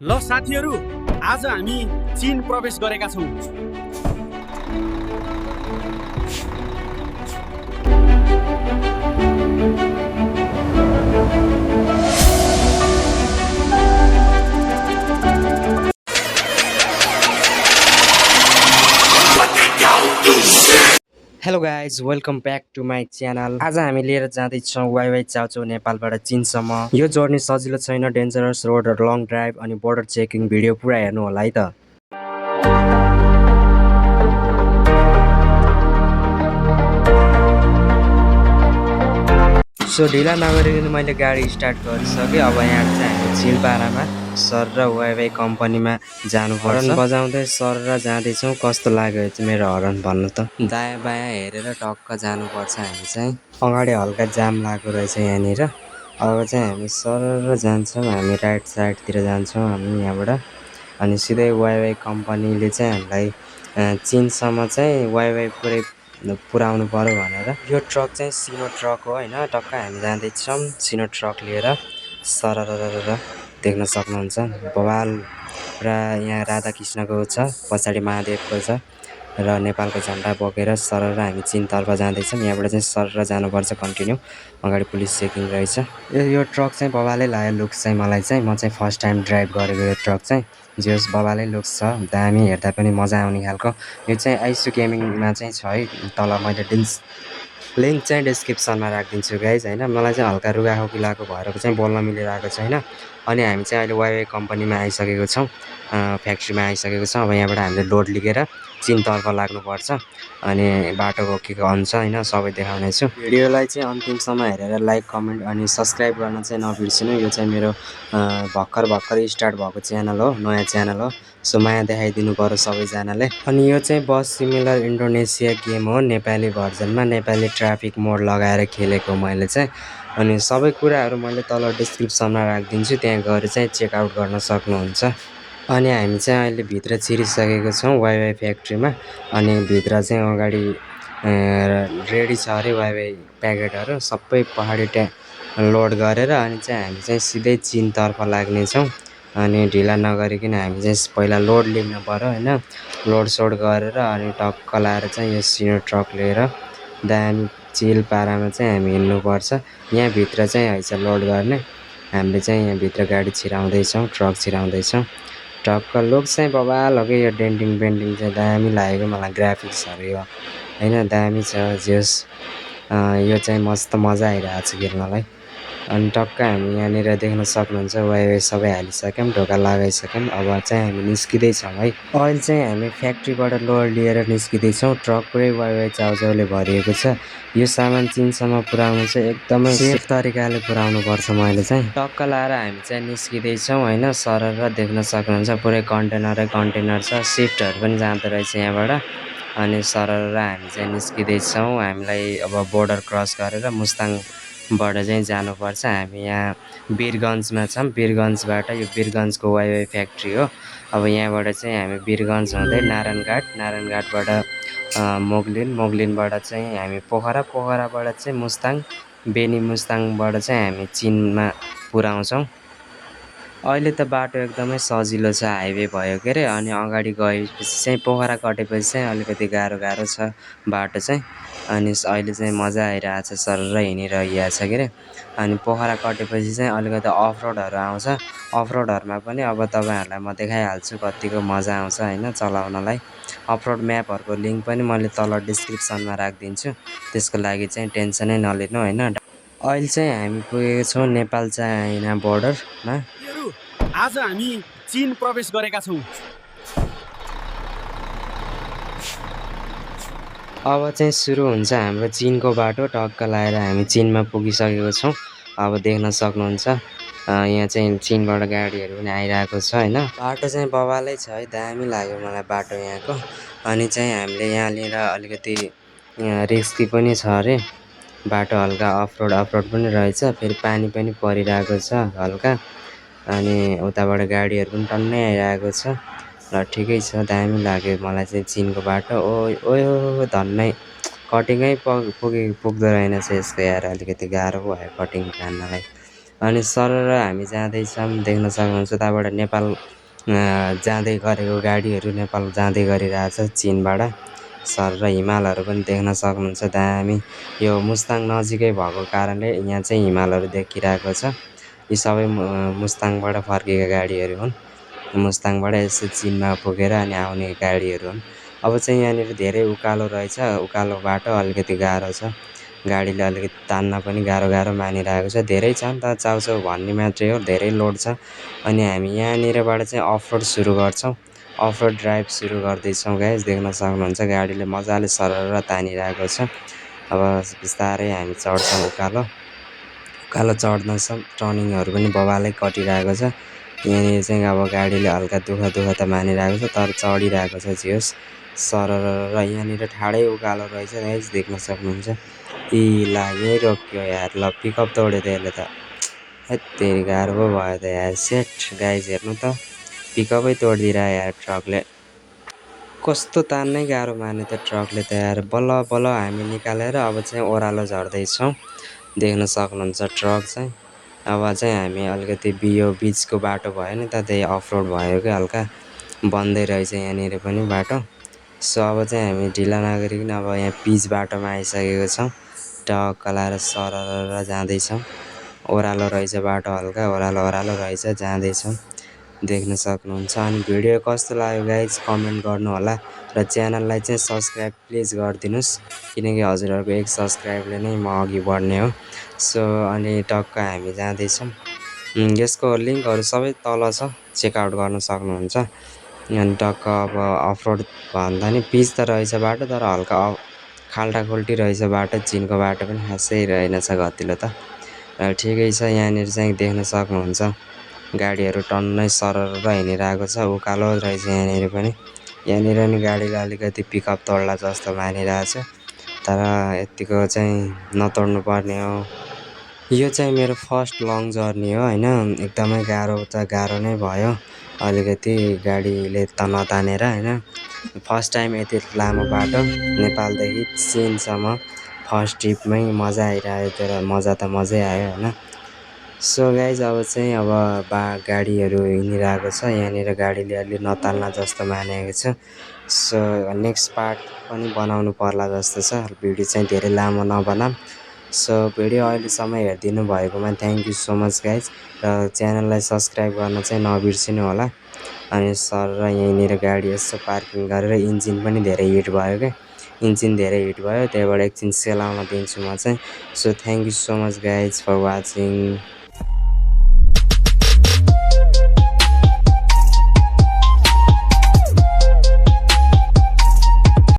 ल साथीहरू, आज हामी चीन प्रवेश गरेका छौँ। Hello guys, welcome back to my channel. आज हामी लिएर जाँदैछौँ वाइवाई चाउचाउ नेपालबाट चीनसम्म। यो जर्नी सजिलो छैन, डेन्जरस रोड र लङ ड्राइभ अनि बोर्डर चेकिङ। भिडियो पुरा हेर्नु होला है त। सो ढिला नगरिकन मैले गाडी स्टार्ट गरिसकेँ। अब यहाँ चाहिँ हामी चिलपारामा सर र वाइवाई कम्पनीमा जानुपर्छ। हर्न बजाउँदै सर र जाँदैछौँ। कस्तो लाग्यो मेरो हर्न भन्नु त। दायाँ बायाँ हेरेर टक्क जानुपर्छ हामी चाहिँ। अगाडि हल्का जाम लागेको रहेछ यहाँनिर। अब चाहिँ हामी सर जान्छौँ, हामी राइट साइडतिर जान्छौँ हामी यहाँबाट। अनि सिधै वाइवाई कम्पनीले चाहिँ हामीलाई चीनसम्म चाहिँ वाइवाई पुऱ्याउनु पऱ्यो भनेर। यो ट्रक चाहिँ सिनो ट्रक हो होइन। टक्क हामी जाँदैछौँ सिनो ट्रक लिएर। सरररर देख्न सक्नुहुन्छ बवाल र यहाँ राधाकृष्णको छ, पछाडि महादेवको छ र नेपालको झन्डा बोकेर सरर हामी चीनतर्फ जाँदैछौँ। यहाँबाट चाहिँ सरर जानुपर्छ कन्टिन्यू। अगाडि पुलिस चेकिङ रहेछ। यो ट्रक चाहिँ बवालै लाग्यो लुक्स चाहिँ मलाई चाहिँ। म चाहिँ फर्स्ट टाइम ड्राइभ गरेको यो ट्रक चाहिँ। जे होस् बवालै लुक्स छ, दामी, हेर्दा पनि मजा आउने खालको। यो चाहिँ आइसु गेमिङमा चाहिँ छ है। तल मैले लिङ्क चाहिँ डिस्क्रिप्सनमा राखिदिन्छु गाइज होइन। मलाई चाहिँ हल्का रुगाखोकी लागेको भएर चाहिँ बोल्न मिलिरहेको छैन। अनि हामी चाहिँ अहिले वाइवाई कम्पनीमा आइसकेको छौँ, फ्याक्ट्रीमा आइसकेको छौँ। अब यहाँबाट हामीले लोड लिएर चीनतर्फ लाग्नुपर्छ। अनि बाटोको के हुन्छ होइन सबै देखाउनेछु। भिडियोलाई चाहिँ अन्तिमसम्म हेरेर लाइक, कमेन्ट अनि सब्सक्राइब गर्न चाहिँ नबिर्सिनु। यो चाहिँ मेरो भर्खर स्टार्ट भएको च्यानल हो, नयाँ च्यानल हो। सो माया देखाइदिनु पऱ्यो सबैजनाले। अनि यो चाहिँ बस सिमिलर इन्डोनेसिया गेम हो, नेपाली भर्जनमा नेपाली ट्राफिक मोड लगाएर खेलेको मैले चाहिँ। अनि सबै कुराहरू मैले तल डिस्क्रिप्सनमा राखिदिन्छु, त्यहाँ गएर चाहिँ चेकआउट गर्न सक्नुहुन्छ। अनि हामी चाहिँ अहिले भित्र छिरिसकेको छौँ वाइवाई फ्याक्ट्रीमा। अनि भित्र चाहिँ अगाडि रेडी छ अरे वाइवाई प्याकेटहरू सबै पहाडी लोड गरेर। अनि चाहिँ हामी चाहिँ सिधै चीनतर्फ लाग्नेछौँ। अनि ढिला नगरिकन हामी चाहिँ पहिला लोड लिनु पऱ्यो होइन। लोड सोड गरेर अनि टक्क लाएर चाहिँ यो सिनो ट्रक लिएर दामी चिलपारामा चाहिँ हामी हिँड्नुपर्छ। यहाँभित्र चाहिँ हैछ लोड गर्ने। हामीले चाहिँ यहाँभित्र गाडी छिराउँदैछौँ, ट्रक छिराउँदैछौँ। टक्क लुक चाहिँ बवाल हो कि यो डेन्टिङ पेन्टिङ चाहिँ दामी लागेको मलाई। ग्राफिक्सहरू यो होइन दामी छ। जेस यो चाहिँ मस्त मजा आइरहेको छ खेल्नलाई। अनि टक्क हामी यहाँनिर देख्न सक्नुहुन्छ वाइवाई सबै हालिसक्यौँ, ढोका लगाइसक्यौँ। अब चाहिँ हामी निस्किँदैछौँ है। अहिले चाहिँ हामी फ्याक्ट्रीबाट लोड लिएर निस्किँदैछौँ। ट्रक पुरै वाइवाई चाउचाउले भरिएको छ। यो सामान चीनसम्म पुऱ्याउनु चाहिँ एकदमै सेफ तरिकाले पुऱ्याउनु पर्छ। मैले चाहिँ टक्क लाएर हामी चाहिँ निस्किँदैछौँ होइन। सरर देख्न सक्नुहुन्छ पुरै कन्टेनर छ। सिफ्टहरू पनि जाँदो रहेछ यहाँबाट। अनि सरर हामी चाहिँ निस्किँदैछौँ। हामीलाई अब बोर्डर क्रस गरेर मुस्ताङबाट चाहिँ जानुपर्छ। हामी यहाँ वीरगन्जमा छौँ। वीरगन्जबाट यो वीरगन्जको वाइवाई फ्याक्ट्री हो। अब यहाँबाट चाहिँ हामी वीरगन्ज हुँदै नारायणघाटबाट मोगलिनबाट चाहिँ हामी पोखराबाट चाहिँ मुस्ताङ, बेनी मुस्ताङबाट चाहिँ हामी चीनमा पुऱ्याउँछौँ। अहिले त बाटो एकदमै सजिलो छ, हाइवे भयो के अरे। अनि अगाडि गएपछि चाहिँ पोखरा कटेपछि चाहिँ अलिकति गाह्रो छ बाटो चाहिँ। अनि अहिले चाहिँ मजा आइरहेको छ, सरर हिँडिरहेको छ के अरे। अनि पोखरा कटेपछि चाहिँ अलिकति अफ रोडहरू आउँछ। अफ रोडहरूमा पनि अब तपाईँहरूलाई म देखाइहाल्छु कतिको मजा आउँछ होइन चलाउनलाई। अफ रोड म्यापहरूको लिङ्क पनि मैले तल डिस्क्रिप्सनमा राखिदिन्छु, त्यसको लागि चाहिँ टेन्सनै नलिनु होइन। अहिले चाहिँ हामी पुगेको छौँ नेपाल चाइना बोर्डरमा। आज हामी चीन प्रवेश गरेका छौँ। अब चाहिँ सुरु हुन्छ हाम्रो चीनको बाटो। टक्क लाएर हामी चीनमा पुगिसकेको छौँ। अब देख्न सक्नुहुन्छ यहाँ चाहिँ चीनबाट गाडीहरू पनि आइरहेको छ होइन। बाटो चाहिँ बवालै छ है, दामी लाग्यो मलाई बाटो यहाँको। अनि चाहिँ हामीले यहाँनिर अलिकति रिस्की पनि छ अरे बाटो, हल्का अफ रोड पनि रहेछ। फेरि पानी पनि परिरहेको छ हल्का। अनि उताबाट गाडीहरू पनि टन्नै आइरहेको छ र ठिकै छ, दामी लाग्यो मलाई चाहिँ चीनको बाटो। ओ धन्नै कटिङै पुग्दो रहेनछ यसको यार, अलिकति गाह्रो भयो कटिङ जान्नलाई। अनि सरर हामी जाँदैछौँ, देख्न सक्नुहुन्छ त्यहाँबाट नेपाल जाँदै गरेको गाडीहरू नेपाल जाँदै गरिरहेछ चिनबाट। सरर हिमालहरू पनि देख्न सक्नुहुन्छ दामी। यो मुस्ताङ नजिकै भएको कारणले यहाँ चाहिँ हिमालहरू देखिरहेको छ। यी सबै मुस्ताङबाट फर्केका गाडीहरू हुन्। मुस्ताङबाट यसो चिनमा पुगेर अनि आउने गाडीहरू हुन्। अब चाहिँ यहाँनिर धेरै उकालो रहेछ, उकालो बाटो अलिकति गाह्रो छ। गाडीले अलिकति तान्न पनि गाह्रो मानिरहेको छ। धेरै छन् त चाउचाउ भन्ने मात्रै हो, धेरै लोड छ। अनि हामी यहाँनिरबाट चाहिँ अफरोड सुरु गर्छौँ। अफरोड ड्राइभ सुरु गर्दैछौँ गाइस, देख्न सक्नुहुन्छ गाडीले मजाले सरर तानिरहेको छ। अब बिस्तारै हामी चढ्छौँ उकालो चढ्दैछौँ। टर्निङहरू पनि बबालै कटिरहेको छ। यहाँनिर चाहिँ अब गाडीले हल्का दुःख त मानिरहेको छ, तर चढिरहेको छ जे होस् सरर। र यहाँनिर ठाडै उकालो रहेछ गाइस, देख्न सक्नुहुन्छ। ला यहीँ रोक्यो यार, ल पिकअप तोड्यो त यसले त। हेत्तेरी गाह्रो पो भयो त यार, सेट गाइस हेर्नु त पिकअपै तोडिदिरह्यो यार ट्रकले। कस्तो तान्नै गाह्रो मान्यो त ट्रकले त यार। बल्ल बल्ल हामी निकालेर अब चाहिँ ओह्रालो झर्दैछौँ, देख्न सक्नुहुन्छ ट्रक चाहिँ। अब चाहिँ हामी अलिकति यो बिचको बाटो भयो नि त, त्यही अफरोड भयो क्या, हल्का बन्दै रहेछ यहाँनिर पनि बाटो। सो अब चाहिँ हामी ढिला नगरिकन अब यहाँ पिच बाटोमा आइसकेको छौँ। टक्क लाएर सरर जाँदैछौँ। ओह्रालो रहेछ बाटो, हल्का ओह्रालो रहेछ, जाँदैछौँ, देख्न सक्नुहुन्छ। अनि भिडियो कस्तो लाग्यो गाइज कमेन्ट गर्नु होला र च्यानललाई चाहिँ सब्सक्राइब प्लिज गरिदिनुहोस्, किनकि हजुरहरूको एक सब्सक्राइबले नै म अघि बढ्ने हो। सो अनि टक्क हामी जाँदैछौँ। यसको लिङ्कहरू सबै तल छ, चेकआउट गर्न सक्नुहुन्छ। अनि टक्क अब अफरोड भन्दा नि पिच त रहेछ बाटो, तर हल्का खाल्टाखुल्टी रहेछ बाटो। चिनको बाटो पनि खासै रहेनछ गतिलो त। र ठिकै छ, यहाँनिर चाहिँ देख्न सक्नुहुन्छ गाडीहरू टन्नै सरर हिँडिरहेको छ। उकालो रहेछ यहाँनिर पनि। यहाँनिर नि गाडीले अलिकति पिकअप तोड्ला जस्तो मानिरहेछ, तर यत्तिको चाहिँ नतोड्नु पर्ने हो। यो चाहिँ मेरो फर्स्ट लङ जर्नी हो होइन, एकदमै गाह्रो नै भयो अलिकति गाडीले त नतानेर होइन। फर्स्ट टाइम यति लामो बाटो नेपालदेखि चिनसम्म फर्स्ट ट्रिपमै मजा आइरह्यो, तर मजा त मजै आयो होइन। सो गाइज अब चाहिँ गाडीहरू हिँडिरहेको छ यहाँनिर, गाडीले अलि नतान्ला जस्तो मानेको छु। सो नेक्स्ट पार्ट पनि बनाउनु पर्ला जस्तो छ, भिडियो चाहिँ धेरै लामो नबनाऊँ। सो भिडियो अहिलेसम्म हेरिदिनु भएकोमा thank you so much guys, र च्यानललाई सब्सक्राइब गर्न चाहिँ नबिर्सिनु होला। अनि यहीँनिर गाडी यसो पार्किङ गरेर इन्जिन पनि धेरै हिट भयो क्या, त्यहीबाट एकछिन सेलाउन दिन्छु म चाहिँ। So thank you so much guys for watching.